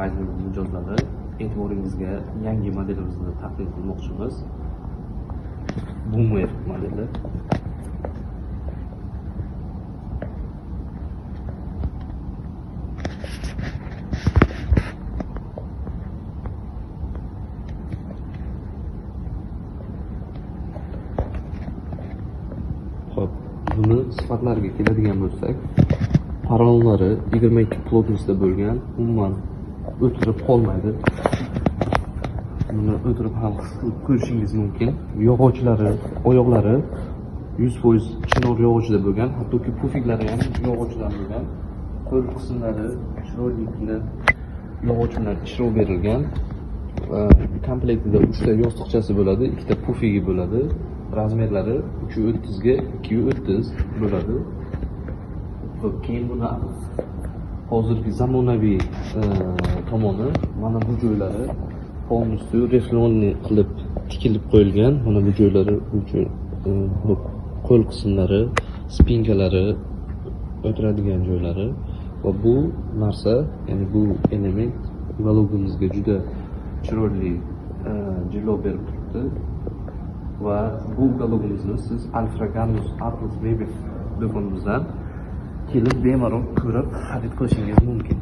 Fayzning mijozlari, e'tiboringizga yangi modelimizni taqdim qilmoqchimiz. Boomer modeli. Xo'p, buni sifatlariga keladigan bo'lsak, parolonlari 22 plotностьda bo'lgan, umuman o'tirib qolmaydi. Buni o'tirib ham ko'rishingiz mumkin. Yog'ochlari, oyoqlari 100% chinor yog'ochida bo'lgan, hattoki pufiklari ham yog'ochdan bo'lgan. Qo'l qismlari chiroyli yog'och bilan ishlov berilgan. Komplektida 3 ta yostiqchasi bo'ladi, 2 ta pufigi bo'ladi. Razmerlari 3.30 ga 2.30 bo'ladi. Xo'p, keyin buni hozirgi zamonaviy tomoni, mana bu joylari полностью рифлённый qilib tikilib qo'yilgan. Mana bu joylari, bu qo'l qismlari, spinkalari o'tiradigan joylari va bu narsa, ya'ni bu element ugalogimizga juda chiroyli jilo berib turibdi. Va bu ugalogimizni siz Alfraganus Atlas Mebel do'konimizdan kelib bemalol ko'rib xarid qilishingiz mumkin.